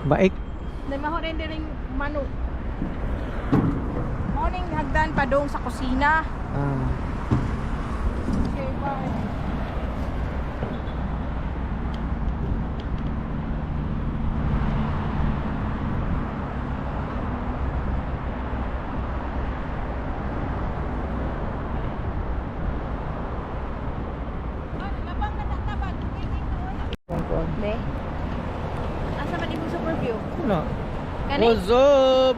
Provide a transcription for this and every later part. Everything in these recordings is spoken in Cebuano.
Baik. Dahil maho rin din manu. Morning hagdan pa dong sa kusina. Ah. Okay, bye. Be? Asa man imong super view? Ano? Kani? What's up?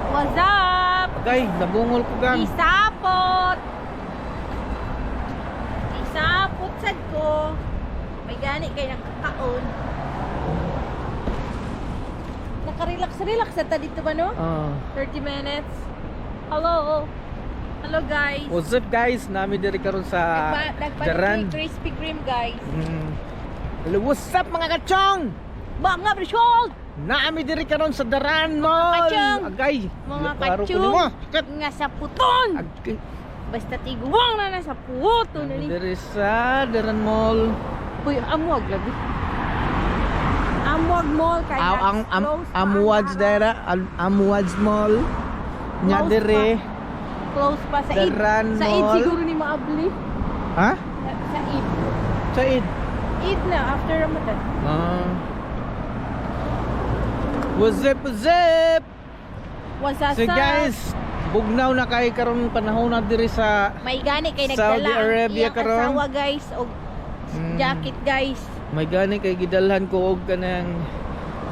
What's up? Agay, nabungol ko gang. Isapot! Isapot sad ko. May gani kay nakakaon. Nakarelax-relax na ta dito ba, no? Ah. 30 minutes. Hello. Hello, guys. What's up, guys? Nami diri karon sa Nagpalit Daran. ni Krispy Kreme, guys. Hello, what's up, mga kachong? Mga brishol! Naami diri karon sa Daran Mall. Kachong! Agay. Mga Klaro ko kachong! nimo. Kat. Nga sa puton! Agay. Basta tiguang na na sa puto na Nami ni. diri sa Daran Mall. Uy, amuag lagi. Amuag Mall kay Aw, ang am, close pa ang Amuads araw. dara, Amuads Mall. Nya Close diri. Close pa sa Eid. Daran Sa Eid Mall. siguro ni maabli. Ha? Sa Eid. Sa Eid. Eid na after Ramadan. Ah. What's up, what's up? What's up? So guys, bugnaw na kay karon panahon na diri sa May gani kay Saudi nagdala ang Arabia iyang karon. asawa, guys, og jacket, guys. May gani kay gidalhan ko og kanang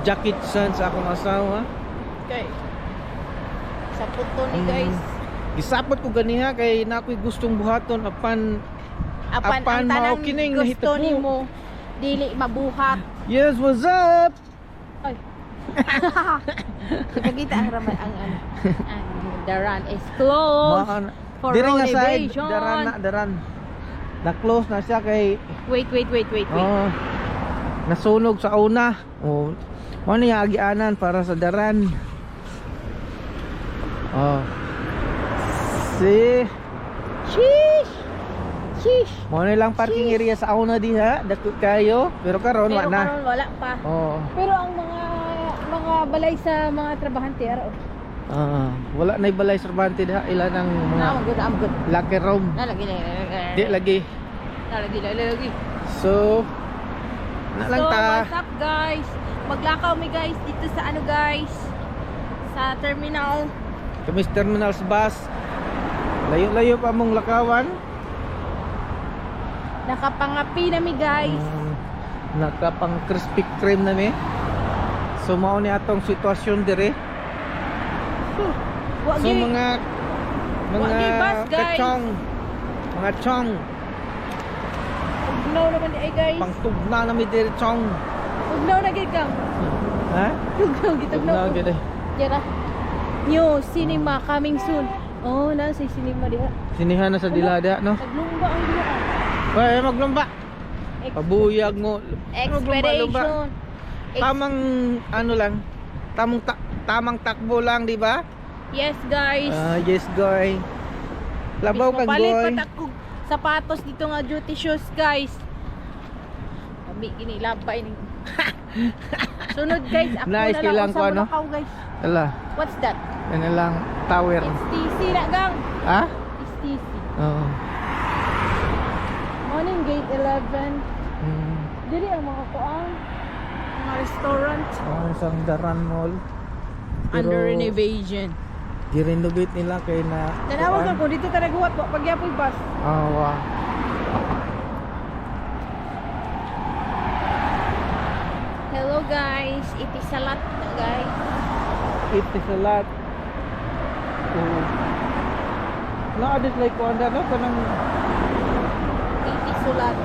jacket san sa akong asawa. Kay sa puto ni guys. Gisapot ko ganiha kay na ako'y gustong buhaton apan Apan, Apan ang mao tanang kining gusto nahitabo. nimo dili mabuhat. Yes, what's up? Ay. Ipakita ang ramal ang ano. Ang Daran is closed for Diri nga side, renovation. Daran na, Daran. Na close na siya kay Wait, wait, wait, wait, wait. Oh, nasunog sa una. Oh, mo ni agianan para sa Daran. Oh. Si Sheesh! Sheesh! Mo ni lang parking area sa una diha, dako kayo, pero karon Pero wa na. karon wala pa. Oh. Pero ang mga balay sa mga trabahante ara. Ah, wala na balay Cervantes diha, ila nang mga Na, good, I'm good. locker room. Na lagi na. Di lagi. Na lagi, na lagi. So, na lang So, ta. what's up, guys? Maglakaw mi, guys, dito sa ano, guys? Sa terminal. Kami sa terminal sa bus. Layo-layo pa mong lakawan. Nakapangapi na mi, guys. Nakapang Krispy Kreme na mi. So mao ni atong sitwasyon dire. Wa So gyud- mga Wa gyud bus, guys. kachong, mga chong, Ugnaw naman di ay, guys. pangtugna na mi dire, chong. Ugnaw na gid kang. Ha? Ugnaw gitugnaw. Tugna gid eh. Yara. New cinema coming soon. Oh, na sa cinema diha. Sinihan na sa dilada, no? Naglumba ang diha. Ay, maglumba. Pabuyag mo. Maglumba-lumba. Expedition. Tamang ano lang. Tamang takbo lang, di ba? Yes, guys. Ah, yes, goy. Labaw kag Palit goy. pa ta kog sapatos dito nga duty shoes, guys. Kami gini labay ni. Sunod, guys, ako Nice, na lang kailangan usa ko, ano? mulakaw, guys. Ala, What's that? yan na lang tower. It's TC na gang. Ha? It's TC. Oo. Morning gate 11. Dili ang mga kuang mga restaurant. Oh, isang Daran Mall. Pero, Under renovation. Girenovate nila kay na Tanawa ka kung dito talaga wa pagyapoy bus. Ah, wow. Hello, guys, it is a lot na, guys. It is a lot. Oh. Na adis like kuan no kanang It is a lot.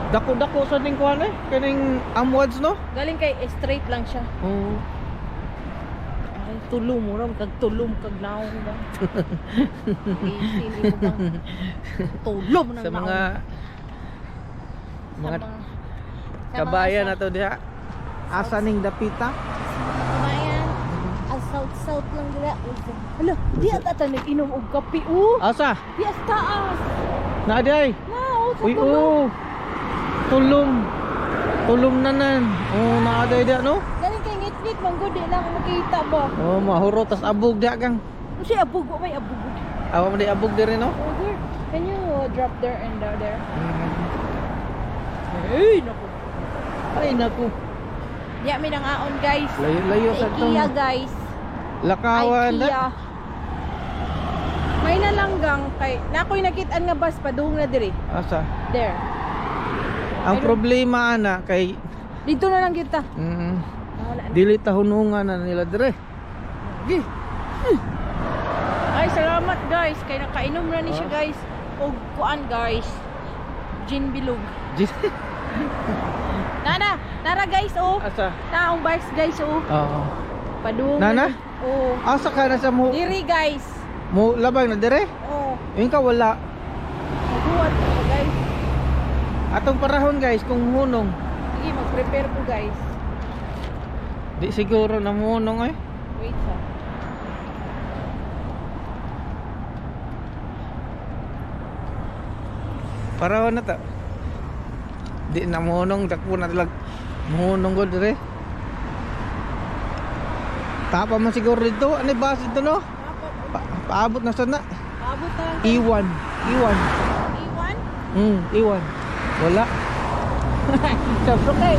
dako-dako sa ning kuan eh kaning Amwads, no? Galing kay straight lang siya. Oo. Ay, tulom mo ram kag tulom kag naong ba. Easy mo bang tulom ng Sa mga naong. Sa mga sa kabayan mga na to diha. Asa ning dapita? Sa mga kabayan. Ang south south lang dira. Hala, di ata ta nag-inom og kape oh. Asa? Di sa taas. Na di. Na, oh, sa Uy, tulom. oh. Tulom. Tulom na nan. Oh, naaday diha, no? Galing kay ngit-ngit Man gud, di na ako makita ba. Oh, mahuro tas abog diha kang. Kasi abog, wa may abog. Awa mo di abog diri, no? Oh, there. Can you drop there and there? Mm. Ay, naku. Ay naku. Ya, may nangaon, guys. Layo-layo sa IKEA, tong guys. lakawan na. IKEA. May nalanggang kay na ako'y nakitaan nga bus padung na diri. Asa? There. Ang problema ana kay Dito na lang kita. Wala na. Dili ta hunungan na nila dire. Gi. Ay, salamat, guys, kay nakainom na ni siya, guys. Og kuan, guys. Gin bilog. Nana, nara, guys, oh. Asa? Naong bus, guys, oh. Oo. Padung. Nana? Oh. Asa ka na sa mo Diri, guys. mo labang na dire? Oh. Yun ka wala. Maguwat ko, guys. Atong parahon, guys, kung hunong. Sige, mag-prepare ko, guys. Di siguro na hunong eh. Wait sa. Parahon na ta. Di na mohunong, dakpo na talag mohunong ko dire. Tapa man siguro dito, ano ba dito, no? Paabot na sana. Abot na lang. Iwan, iwan. Iwan? Iwan. Wala. Sabro kay.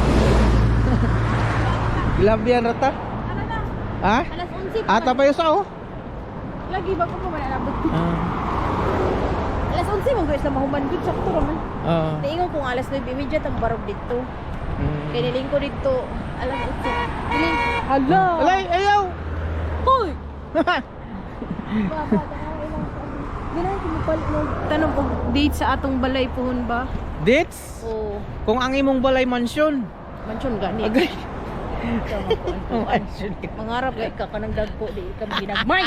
Grabe yan rata. Tara na. Ha? Alas 11 pa. Ata pa yung sao? Lagi ba ko pa man nabot? Ah. Alas 11 man guys, sa mahuman gud sakto ra man. Ah. Niingon kung alas 9:30 ang barog dito. Kay niling ko dito alas 8. Niling hala. Alay, ayaw. Hoy. Tanong og date sa atong balay puhon ba? Dates? O Kung ang imong balay mansyon. mansyon gani. Agay. Mansion. Mansyon ka. Mangarap kay ka kanang dagko di ka ginagmay.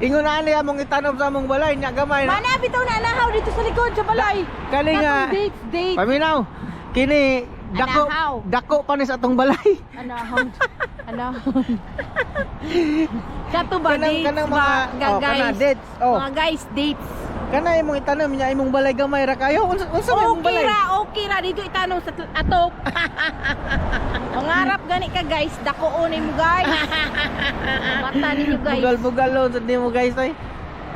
Ingon na niya mong itanom sa among balay nya gamay na. Mana bitaw na anahaw dito sa likod sa balay. Kali nga. Katong dates, date. Paminaw. Kini dako Anahaw. dako pa ni sa atong balay. Anahaw. Anahaw. Kato ba Kanang dates kanang ba? mga Ga, oh, guys. kana dates. Oh. Mga guys, dates. Kana imong itanom nya imong balay gamay ra kayo. Unsa may imong Okay balay? ra, okay ra dito itanong sa atop. Mangarap gani ka, guys, dakoon mo, guys. Mata ninyo, guys. Bugal-bugalon sa nimo, guys, ay.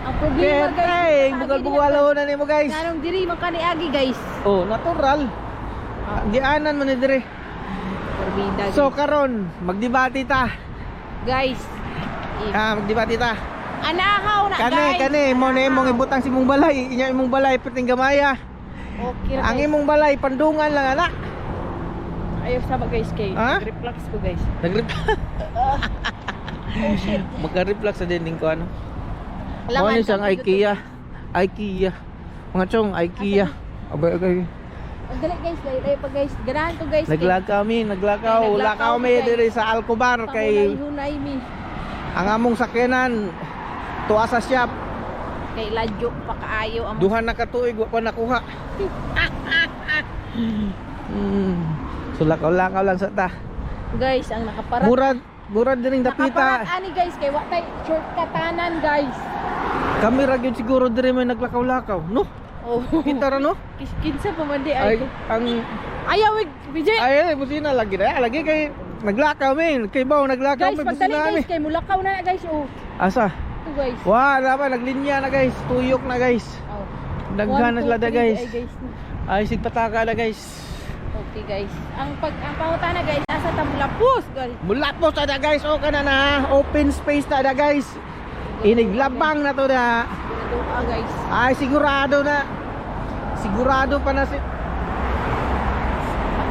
Ang problema, guys, Ay, bugal-bugalon na nimo, guys. Nganong diri man kani agi, guys. Oh, natural. Gianan man ni dire. Porbida. So karon, magdebate ta. Guys. Ah, magdebate ta. Anahaw na, Kani guys. kani mo na imong ibutang sa imong balay, inya imong balay perting gamaya. Okay ra, Ang guys. imong balay pandungan lang ana. Ayaw sama, guys, kay Ha? reflux ko, guys. Nagrip. Oh shit. Magka-reflux sa dinding ko ano. Kailangan Mo ni siyang ka- IKEA. IKEA. Mga chong IKEA. Abay agay. Ang dali, guys, layo layo pa, guys. Ganahan ko, guys. Naglakaw mi, naglakaw, Ay, naglakaw lakaw mi mi, guys. diri sa Alcobar kay Hunay mi. ang among sakyanan tuwa sa shop. Kay ladyo pa kaayo ang Duha na ka tuig wa pa nakuha. So lakaw-lakaw lang sa ta. Guys, ang nakaparat. Murad murad diring Nakaparat dapita. ani, guys, kay wa tay shortcutanan, guys. Kami ra gyud siguro diri may naglakaw-lakaw, no? Oh. Kita ra, no? Kinsa pa man di Ay, ay. ang Ayaw wig BJ. ay busina lagi na lagi kay naglakaw mi, kay baw naglakaw Guys, mi pagdali, busina mi. guys, kay mulakaw na na, guys, oh. Asa? Ito, guys. Wa, na ba naglinya na, guys, tuyok na, guys. Oh. Daghan na One, sila two, da, three, guys. ay, guys. Ay sigpataka na, guys. Okay, guys. Ang pangutana, guys, asa ta mulapos, guys. Mula po sa da, guys, o kana na open space na da, guys. Iniglabang na to da. Sigurado ka, guys. Ay sigurado na. Sigurado pa na si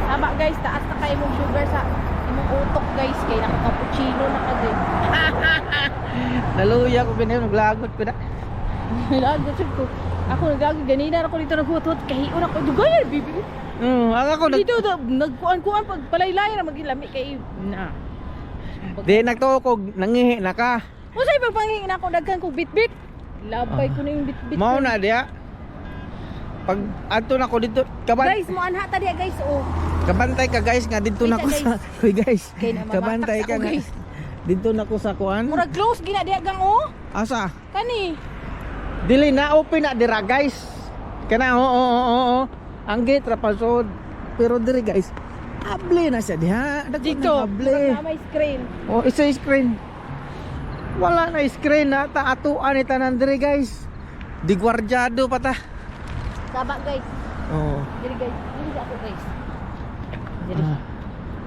Tama, guys, taas na kayo mong sugar sa imong utok, guys, kay naka-cappuccino na ka, guys. Naluya ko binay naglagot ko na. Lagot jud ko. Ako naglagot ganina ra ko dito naghuot-huot kahion ako dugay bibi. Ang ako nag Dito nagkuan-kuan pag palaylay ra magilami kay na. Di nagtuo ko nangihi na ka. Unsay pagpangingin ako daghan kog bitbit. Labay ko na yung bitbit. Mao ko. na diya. Pag adto na ko dito, Guys, mo anha ta diya, guys, oh. kabantay ka, guys, nga dito na Wait, ko sa Uy, guys. Kay na Kabantay mamatak ka ako, nga. guys. Dito na ko sa kuan. Murag close gina diya gang oh. Asa? Kani. Dili na open na dira, guys. Kana oo oo oo. Oo. Ang gate ra pasod. Pero diri, guys. Able na siya diha. Dako Dito, na able. murag na may screen. Oh, isa screen. Wala na screen na ta atuan ni tanan diri, guys. Di gwardyado pa ta. Saba, guys. Oh. Diri, guys. Diri sa ako, guys. Diri. Ah.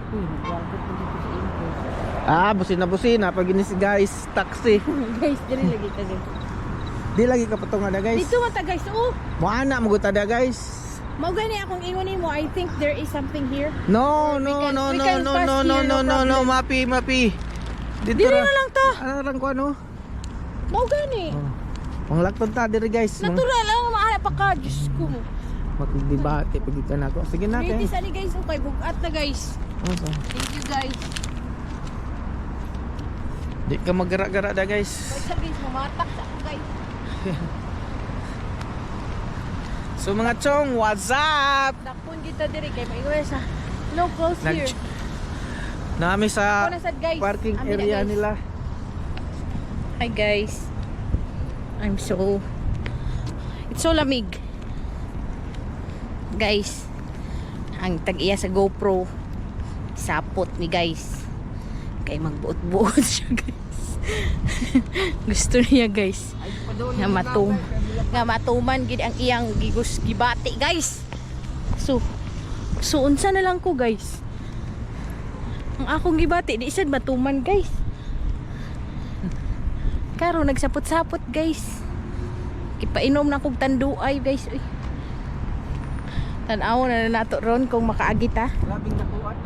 Uy, nagwagot ko dito sa imo, guys. Ah, busina busina pag inis, guys, taxi. Guys, diri lagi ka, guys. Di lagi ka patunga na, guys. Dito man ta, guys. Oh, Moana mo gud ta, guys. mao gani akong ingon nimo. I think there is something here. No, We no, no, we no, can no, pass no, no, here, no, no no, no, problem. mapi, mapi. Dito Diri ra. na lang ta. Ano lang ko ano? Mao gani. Oh. Manglakton ta diri, guys. Natural lang maana pa ka. Diyos ko. Magdebate pag ka nako. Sige natin. British ani, guys, okay, bugat na, guys. Oh, so. Thank you, guys. Di ka magara-gara da, guys. Basta, guys, mamatak sa ako, guys. So mga chong, what's up? Dakpon kita diri kay maingon sa no close here. Nami sa Ako na sad, guys. parking Amin na, area guys. nila. Hi, guys. I'm so It's so lamig. Guys, ang tag-iya sa GoPro sapot ni, guys. Kay magbuot-buot siya, guys. Gusto niya, guys, nga matuman gid ang iyang gigus gibati, guys. So unsa na lang ko, guys? Ang akong gibati di sad matuman, guys. Karon nagsapot-sapot, guys. Ipainom na kog tanduay, guys. Uy. Tan-aw na na nato ron kung makaagi ta. Labing dakuan.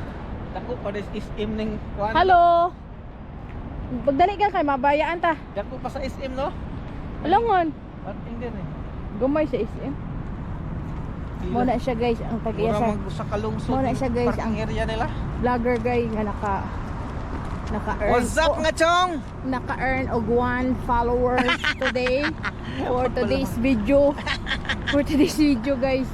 Dako pa des SM ning kuan. Hello. Pagdali ka kay mabayaan ta. Dako pa sa SM, no? Alangon. Parking din eh. Gumay sa SM. Mo na siya, guys, ang tag-iya Mura sa mag sa kalungsod. Mo na siya, guys, parking area nila. vlogger guy nga naka earn What's up nga chong? naka-earn og one followers today for today's video. For today's video, guys.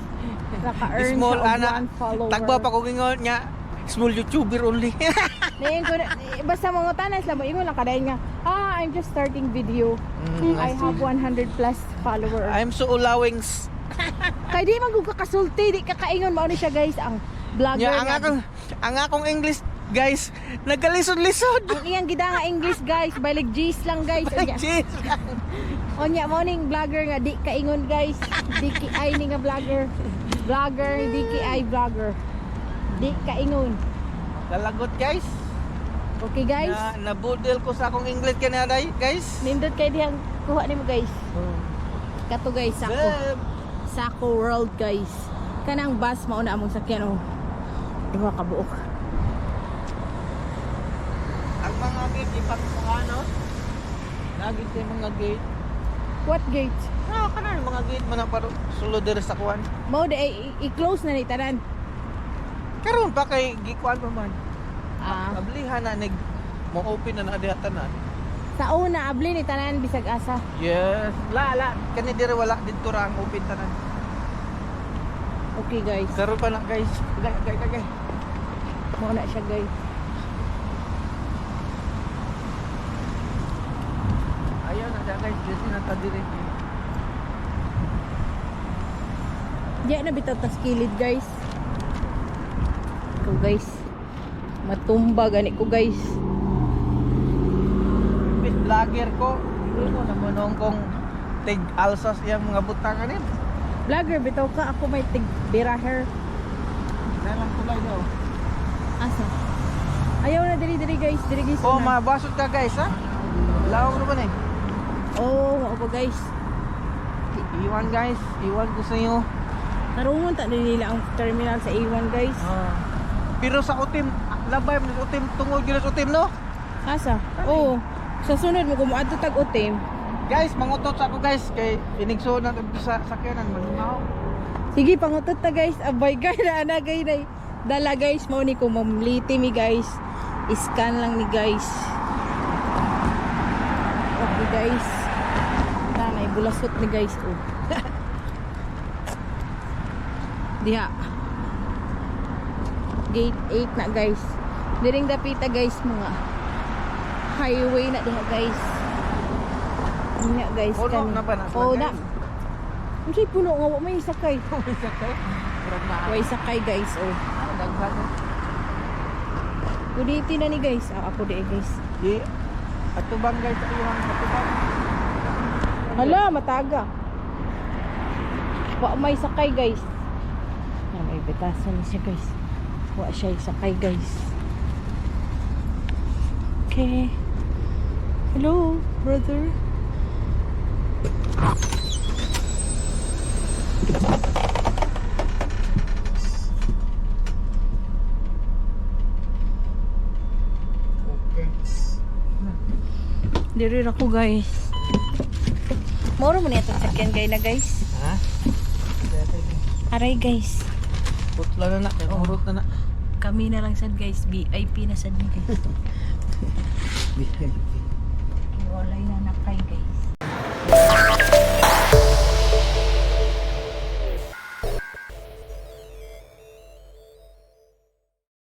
Naka-earn Small siya og ana. one follower. Tagba pa ko gingon nga small YouTuber only. Ngayon ko na, eh, basta mga tanas lang mo, ingon lang kadayon nga, "Ah, I'm just starting video. I have 100 plus follower." I'm so ulawings. Kay di man gud ka kasulti, di ka kaingon mao ni siya, guys, ang vlogger Nya ang nga. akong English, guys, nagkalisod-lisod. Ang iyang gida nga English, guys, balig G's lang, guys. Unya, Jeez. unya mo ning vlogger nga di kaingon, guys. DKI ni nga vlogger. Vlogger, DKI vlogger. Di kaingon. Lalagot, guys. Okay, guys. Na nabudel ko sa akong English kanina, guys. Nindot kay dihang kuha nimo, guys. Kato, guys, sako. Seb. Sako World, guys. Kanang bus mao na among sakyan oh. Duha ka buok. Ang mga gate ipang ano? Lagi sa mga gate. What gate? Ah, kana yung mga gate man ang paro sulod diri sa kuan. Mao di ay i-close na ni tanan. Karon pa kay gikuan pa man. Ah, Ablihan na nig mo open na na diha tanan. Sa una abli ni tanan bisag asa. Yes. La la kani diri wala didto ra ang open tanan. Okay, guys. Karon pa na, guys. Gay gay gay, gay. Mao na siya, guys. Ayaw na siya, guys, dili na ta diri. Diya na bitaw tas kilid, guys. Ko, guys. Matumba gani ko, guys. Bis vlogger ko, mo na manong kong tig alsas iyang mga butang anin. Vlogger bitaw ka, ako may tig biraher. Na lang tulay daw. Asa? Ayaw na diri diri, guys, diri, guys. Oh, una. mabasot ka, guys, ha? Lawag naman eh. Oh, mao ba, guys? Iwan, guys, iwan ko sa inyo. Tarungon ta nila ang terminal sa A1, guys. Pero sa utim, labay mo sa utim, tungod gyud sa utim, no? Asa? Oo. Sa sunod mo kung moadto tag utim. Guys, mangutot sa ako, guys, kay inigsuon na dito sa sakyanan malumaw. Sige, pangutot ta, guys. Abay guys, na ana gay na. Dala, guys, mao ni ko mamliti mi, guys. Scan lang ni, guys. Okay, guys. Tanay bulasot ni, guys, oh. Diha. Gate 8 na, guys. Diring dapita, guys, mga highway na diha, guys. Nya, guys, Puno kani. na ba na sila, Oo na. guys? Unsay puno nga wa may sakay? May sakay. Murag na. Way sakay, guys, oh. Daghan. Guditi na ni, guys. Ah, ako di eh, guys. Di atubang, guys, sa iyang atubang. Hala, mataga. Wa may sakay, guys. Ah, may bitasan ni siya, guys. Wa siya sakay, guys. Okay. Hello, brother. Okay. Diri ra ko, guys. Moro mo niya itong sakyan kay na, guys. Ha? Aray, guys. Putla na na, kay urot na na. Kami na lang sad, guys. VIP na sad ni, guys. VIP.